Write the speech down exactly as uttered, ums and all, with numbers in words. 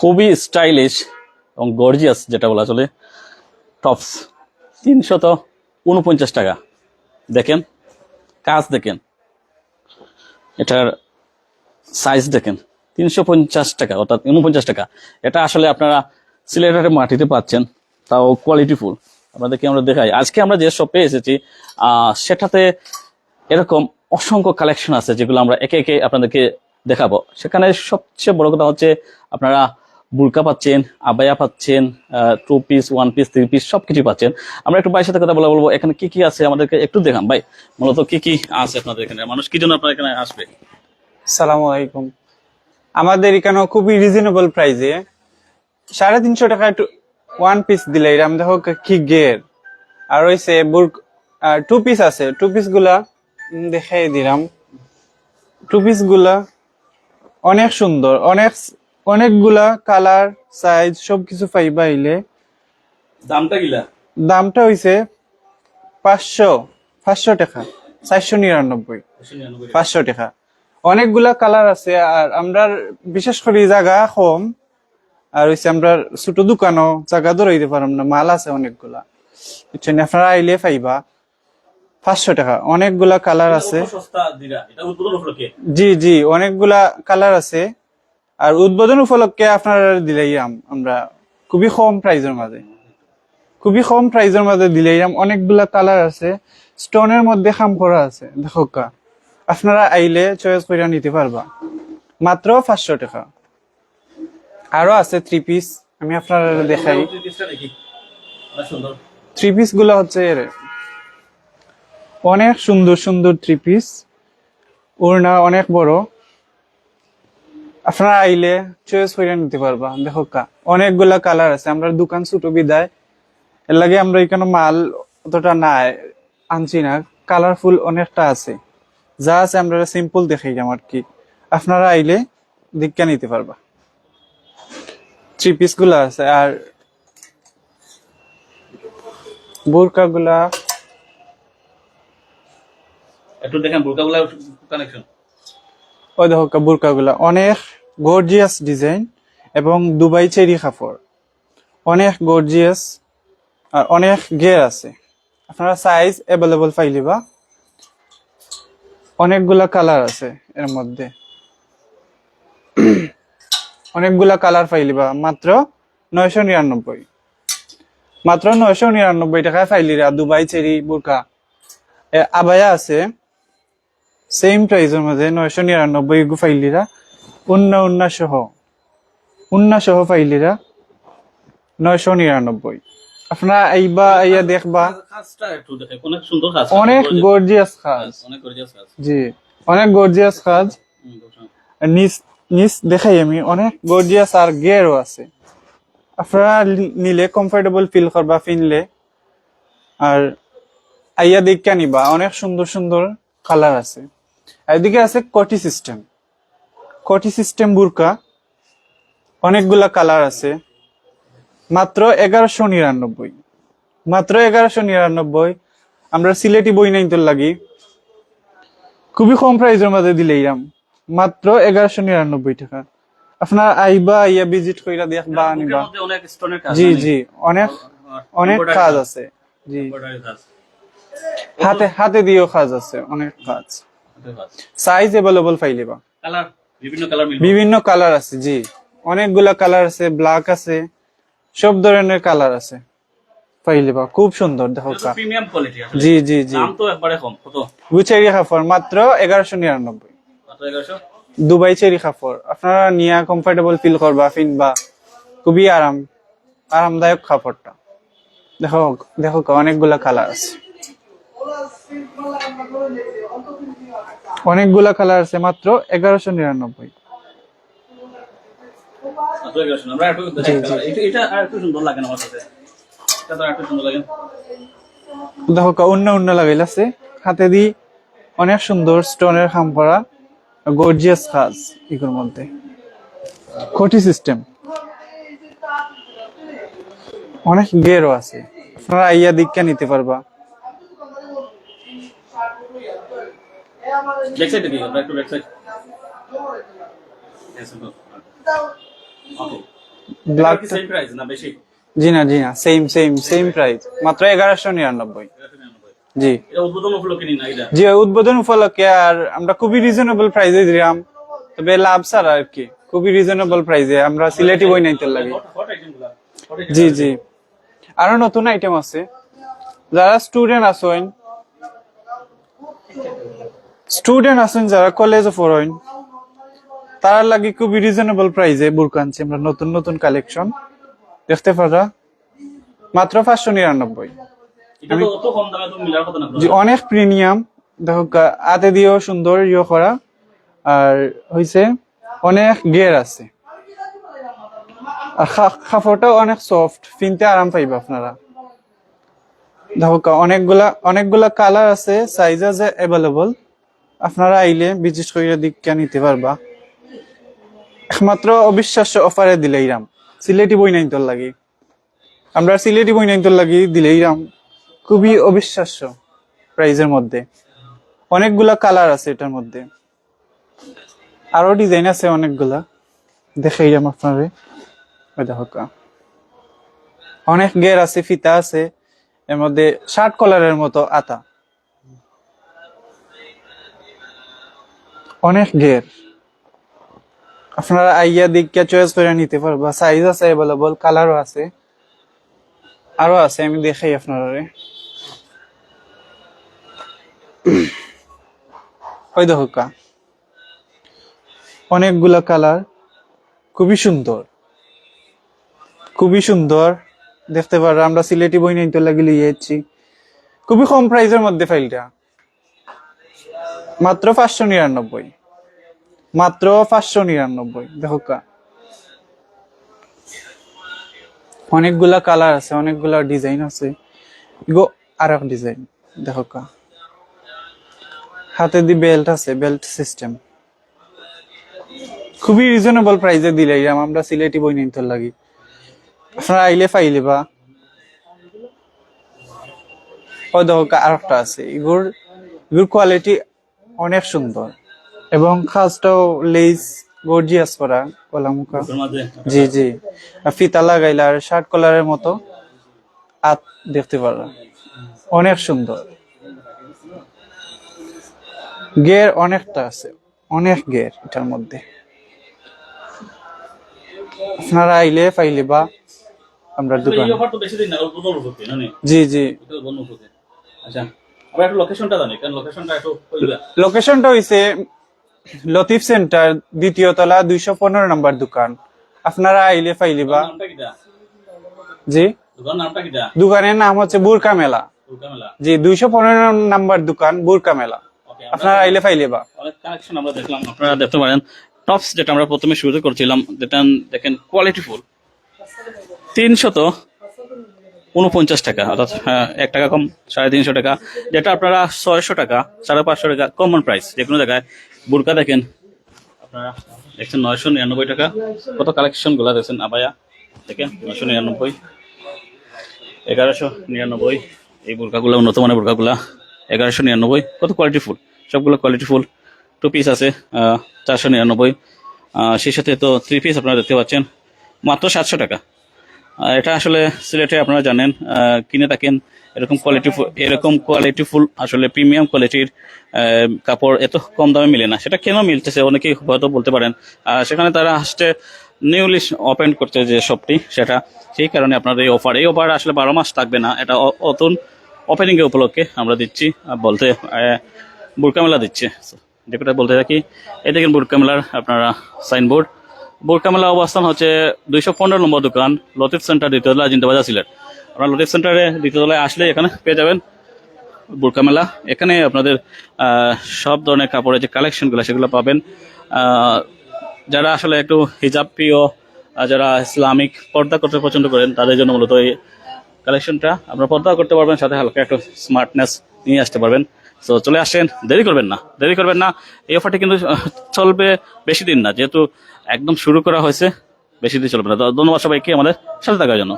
খুবই স্টাইলিশ এবং গর্জিয়াস, যেটা বলা চলে, টপস। তিনশত উনপঞ্চাশ টাকা। দেখেন, কাজ দেখেন, এটার সাইজ দেখেন, তিনশো পঞ্চাশ টাকা, অর্থাৎ উনপঞ্চাশ টাকা। এটা আসলে আপনারা সিলেটের মাটিতে পাচ্ছেন, তাও কোয়ালিটিফুল। আপনাদেরকে আমরা দেখাই, আজকে আমরা যে শপে এসেছি, আহ, সেটাতে এরকম অসংখ্য কালেকশন আছে, যেগুলো আমরা একে একে আপনাদেরকে দেখাবো। সেখানে সবচেয়ে বড় কথা হচ্ছে, আপনারা বুরকা পাচ্ছেন, আবায়া পাচ্ছেন, two piece, one piece, three piece, সবকিছু পাচ্ছেন। আমরা একটু ভাইয়ের সাথে কথা বলে বলবো এখানে কি কি আছে, আমাদেরকে একটু দেখান ভাই, মূলত কি কি আছে আপনাদের এখানে, মানুষ কি জন্য আপনার এখানে আসবে? সালামু আলাইকুম। আমাদের এখানে খুবই রিজনেবল প্রাইসে সাড়ে তিনশো টাকায় ওয়ান পিস দিলাইরাম। দেখো কি গের, আর হইছে বুর টু পিস আছে, টু পিস গুলা উম, দেখাই দিলাম। টু পিস গুলা অনেক সুন্দর, অনেক অনেকগুলা কালার, সাইজ, সবকিছু পাইবা আইলে। দামটা কিলা? দামটা হইছে পাঁচশো, পাঁচশো টাকা, চারশো নিরানব্বই, পাঁচশো টাকা। অনেকগুলা কালার আছে, আর আমরার বিশেষ করে জাগা কম, আর হইছে আমরার ছোট দোকানও জাগা ধরাইতে পারলাম না, মাল আছে অনেকগুলা, বুঝছেন? আপনারা আইলে পাইবা। পাঁচশো টাকা, অনেকগুলা কালার আছে। সস্তা দিরা, এটা উদ্বোধন উপলক্ষে। জি জি, অনেকগুলা কালার আছে। আর উদ্বোধন উপলক্ষে আপনারা দিলাইরাম আমরা খুবই কম প্রাইসের মাঝে, খুবই কম প্রাইসের মাঝে দিলাইরাম। অনেকগুলা কালার আছে, স্টোনের মধ্যে কাম করা আছে। দেখো কা, আপনারা আইলে চয়েস করে নিতে পারবা মাত্র পাঁচশো টাকা। আরো আছে থ্রি পিস, আমি আপনারা দেখাই। থ্রি পিসটা দেখি, অনেক সুন্দর। থ্রি পিস গুলা হচ্ছে এর অনেক সুন্দর সুন্দর থ্রি পিস, ওড়না অনেক বড়। আপনারা আইলে চয়েস করে নিতে পারবা। দেখো কা, অনেকগুলা কালার আছে। আমরা দোকান ছোট বিদায়, এর লাগে আমরা এখানে মাল অতটা নাই, আনছি না। কালারফুল অনেকটা আছে, যা আছে আমরা সিম্পল দেখাইলাম আর কি। আপনারা আইলে দেখে নিতে পারবা। থ্রি পিস গুলা আছে, আর বুরকা গুলা। একটু দেখেন বুরকাগুলা কালেকশন। ওই দেখো কা, বুরকা গুলা অনেক গর্জিয়াস ডিজাইন এবং দুবাই চেরি কাপড়, অনেক গর্জিয়াস আর অনেক গের আছে। আপনারা সাইজ অ্যাভেলেবল পাইলিবা। অনেকগুলা কালার আছে এর মধ্যে, অনেকগুলা কালার পাইলিবা মাত্র নয়শো নিরানব্বই। মাত্র নয়শো নিরানব্বই টাকায় পাইলিরা দুবাই চেরি বুরকা। এ, আবায়া আছে সেম প্রাইসের মধ্যে, নয়শো নিরানব্বই গু পাইলিরা। উন্না উন্না সহ, উন্না সহ পাইলিরা নয়শো নিরানব্বই। আপনারা আইবা, আইয়া দেখবা। কাজটা একটু দেখে, অনেক সুন্দর কাজ। অনেক গর্জিয়াস কাজ। অনেক গর্জিয়াস কাজ। জি, অনেক গর্জিয়াস কাজ। হুম, বুঝলাম। নিচ, নিচ দেখাই আমি, অনেক গর্জিয়াস আর গেরও আছে। আপনারা লি-, নিলে কমফোর্টেবল ফিল করবা ফিনলে। আর আইয়া দেখিয়া নিবা, অনেক সুন্দর সুন্দর কালার আছে। আর এদিকে আছে কটি সিস্টেম, কটি সিস্টেম বুরকা, অনেকগুলা কালার আছে। মাত্র এগারোশো নিরানব্বই, মাত্র এগারোশো নিরানব্বই। আমরা সিলেটি বইনাইন্তর লাগি খুবই কম প্রাইসের মধ্যে দিলাইরাম, মাত্র এগারোশো নিরানব্বই টাকা। আপনারা আইবা, আইয়া ভিজিট কইরা দেখবা, আনিবা। বুকের মধ্যে অনেক স্টোনের কাজ। জি মানে, জি, অনেক আর অনেক embroidery কাজ কাজ। আছে। জি, embroidery কাজ। হাতে, হাতে দিয়েও কাজ আছে, অনেক কাজ। হাতের কাজ। সাইজ অ্যাভেলেবল পাইলিবা। কালার, বিভিন্ন কালার মিলবে। বিভিন্ন কালার আছে, জি, অনেকগুলা কালার আছে, ব্ল্যাক আছে, সব ধরনের কালার আছে, পাইলিবা। খুব সুন্দর, দেখো কা। প্রিমিয়াম কোয়ালিটি আসলে। জি জি জি। দাম তো একবারে কম। কত? গুচেরি কাপড়, মাত্র এগারোশো নিরানব্বই। মাত্র এগারোশো। দুবাই চেরি কাপড়, আপনারা নিয়া কমফোর্টেবল ফিল করবা, ফিনবা, খুবই আরাম, আরামদায়ক কাপড়টা। দেখো, দেখো কা, অনেকগুলা কালার আছে, অনেকগুলা কালার আছে, মাত্র এগারোশো নিরানব্বই। মাত্র এগারোশো। আমরা একটু জি, জি। এটা, এটা আর একটু সুন্দর লাগে না আমার কাছে। এটা তো আর একটু সুন্দর লাগে। দেখো কা, অন্য অন্য লাগাইল আছে, হাতে দি অনেক সুন্দর স্টোনের কাম করা, গর্জিয়াস কাজ ইগুর মধ্যে, কটি সিস্টেম, অনেক গেরও আছে। আপনারা আইয়া দেখিয়া নিতে পারবা। ব্যাক সাইড দেখি, আমরা একটু ব্যাক সাইড। Yes, sir. ওকে। ব্ল্যাক। সেম প্রাইস না বেশি? জি না, জি না, সেম সেম সেম প্রাইস, মাত্র এগারোশো নিরানব্বই। জি। এটা উদ্বোধন উপলক্ষে নি না এটা? জি, উদ্বোধন উপলক্ষে। আর আমরা খুবই রিজনেবল প্রাইসে দিলাম, তবে লাভ ছাড়া আর কি, খুবই রিজনেবল প্রাইসে আমরা সিলেটি বই নিতে লাগি। হট আইটেম গুলা। জি জি। আরো নতুন আইটেম আছে, যারা স্টুডেন্ট আছেন, স্টুডেন্ট আছেন যারা কলেজে পড়েন, তারার লাগি খুবই রিজনেবল প্রাইসে বুরকা আনছি আমরা, নতুন নতুন কালেকশন দেখতে পারা, মাত্র পাঁচশো নিরানব্বই। এটা তো অত কম দামে তো মিলার কথা না। জি, অনেক প্রিমিয়াম। দেখো গা-, হাতে দিয়েও সুন্দর ইয়ে করা, আর হইছে অনেক গের আছে, আর খা- কাপড়টাও অনেক সফট, পিনতে আরাম পাইবা আপনারা। দেখো গা, অনেকগুলা অনেকগুলা কালার আছে, সাইজ আছে অ্যাভেলেবল। আপনারা আইলে ভিজিট করিয়া দেখিয়া নিতে পারবা। একমাত্র অবিশ্বাস্য অফারে দিলাইরাম সিলেটি বই নিতে লাগি। আমরা সিলেটি বই নিতে লাগি দিলাইরাম খুবই অবিশ্বাস্য প্রাইসের মধ্যে। অনেকগুলা কালার আছে এটার মধ্যে, আরো ডিজাইন আছে অনেকগুলা, দেখাইরাম আপনারে। ওই দেখো কা, অনেক গের আছে, ফিতা আছে, এর মধ্যে শার্ট কলারের মতো আতা, অনেক গের। আপনারা আইয়া দেখিয়া চয়েস করে নিতে পারবা, সাইজ আছে অ্যাভেলেবল, কালারও আছে, আরো আছে, আমি দেখাই আপনারে। ওই দেখো কা, অনেকগুলা কালার, খুবই সুন্দর, খুবই সুন্দর। দেখতে পারো আমরা সিলেটি বই নিতে লাগি লইয়া যাচ্ছি খুবই কম প্রাইসের মধ্যে ফাইলটা, মাত্র পাঁচশো নিরানব্বই, মাত্র পাঁচশো নিরানব্বই। দেখো কা, অনেকগুলা কালার আছে, অনেকগুলা ডিজাইন আছে। ইগো আর এক ডিজাইন, দেখো কা, হাতে দি বেল্ট আছে, বেল্ট সিস্টেম। খুবই রিজনেবল প্রাইসে দিলাইরাম আমরা সিলেটি বই নিতে লাগি। আপনারা আইলে পাইলেবা। ওই দেখো কা-, আরেকটা আছে, এগুর এগুর কোয়ালিটি অনেক সুন্দর এবং কাজটাও লেস গর্জিয়াস করা, কলামুখা। এর মাঝে জি জি। আর ফিতা লাগাইলে আর শার্ট কলারের মতো আত দেখতে পারলাম, অনেক সুন্দর। গের অনেকটা আছে, অনেক গের এটার মধ্যে। আপনারা আইলে পাইলেবা আমরা দোকান। এই অফার তো বেশি দিন না, অল্প অল্প হচ্ছে না নি? জি জি। এটা বন্ধ হচ্ছে। আচ্ছা, আমরা একটু লোকেশনটা জানি, কারণ লোকেশনটা একটু কইবা। লোকেশনটা হইছে লতিফ সেন্টার, দ্বিতীয় তলা, দুইশো পনেরো নম্বর দোকান। আপনারা আইলে পাইলিবা। নামটা কিটা? জি, দোকান নামটা কিটা? দোকানের নাম হচ্ছে বুরকা মেলা। দুর্গা মেলা। জি, দুইশো পনেরো নম্বর দোকান বুরকা মেলা। ওকে, আপনারা আইলে পাইলিবা। অনেক কালেকশন আমরা দেখলাম, আপনারা দেখতে পারেন। টপস যেটা আমরা প্রথমে শুরুতে করছিলাম, যেটা দেখেন কোয়ালিটি ফুল, তিনশত উনপঞ্চাশ টাকা, অর্থাৎ, হ্যাঁ, এক টাকা কম, সাড়ে তিনশো টাকা, যেটা আপনারা ছয়শো টাকা, সাড়ে পাঁচশো টাকা, কমন প্রাইস। যে কোনো জায়গায় বুরকা দেখেন, আপনারা দেখছেন নয়শো নিরানব্বই টাকা। কত কালেকশন গুলা দেখছেন, আবায়া দেখেন নয়শো নিরানব্বই, এগারোশো নিরানব্বই। এই বুরকাগুলা, উন্নত মানের বুরকাগুলা, এগারোশো নিরানব্বই। কত কোয়ালিটি ফুল, সবগুলো কোয়ালিটি ফুল। টু পিস আছে, আহ, চারশো নিরানব্বই। আহ, সেই সাথে তো থ্রি পিস আপনারা দেখতে পাচ্ছেন, মাত্র সাতশো টাকা। আহ, এটা আসলে সিলেটে আপনারা জানেন, আহ, কিনে থাকেন এরকম কোয়ালিটি, এরকম কোয়ালিটি ফুল, আসলে প্রিমিয়াম কোয়ালিটির কাপড় এত কম দামে মিলে না। সেটা কেন মিলতেছে, অনেকেই হয়তো বলতে পারেন। আহ, সেখানে তারা আসছে, নিউলি ওপেন করছে যে শপটি, সেটা সেই কারণে আপনাদের এই অফার। এই অফার আসলে বারো মাস থাকবে না, এটা অ- নতুন ওপেনিং এর উপলক্ষে আমরা দিচ্ছি। আহ, বলতে, আহ, বুরকা মেলা দিচ্ছে। যে কথা বলতে থাকি, এই দেখেন বুরকা মেলার আপনারা সাইনবোর্ড। বুরকা মেলা অবস্থান হচ্ছে দুইশো পনেরো নম্বর দোকান, লতিফ সেন্টার, দ্বিতীয় তলা, জিন্দাবাজার, সিলেট। আপনারা লতিফ সেন্টারে দ্বিতীয় তলায় আসলে এখানে পেয়ে যাবেন বুরকা মেলা। এখানে আপনাদের, আহ, সব ধরনের কাপড়ের যে কালেকশনগুলো, সেগুলো পাবেন। আহ, যারা আসলে একটু হিজাব প্রিয়, আহ, যারা ইসলামিক পর্দা করতে পছন্দ করেন, তাদের জন্য মূলত এই কালেকশনটা। আপনারা পর্দা করতে পারবেন, সাথে হালকা একটু স্মার্টনেস নিয়ে আসতে পারবেন। তো চলে আসেন, দেরি করবেন না, দেরি করবেন না। এই অফারটি কিন্তু, আহ, চলবে বেশি দিন না, যেহেতু একদম শুরু করা হয়েছে, বেশি দিন চলবে না। তো ধন্যবাদ সবাইকে আমাদের সাথে থাকার জন্য।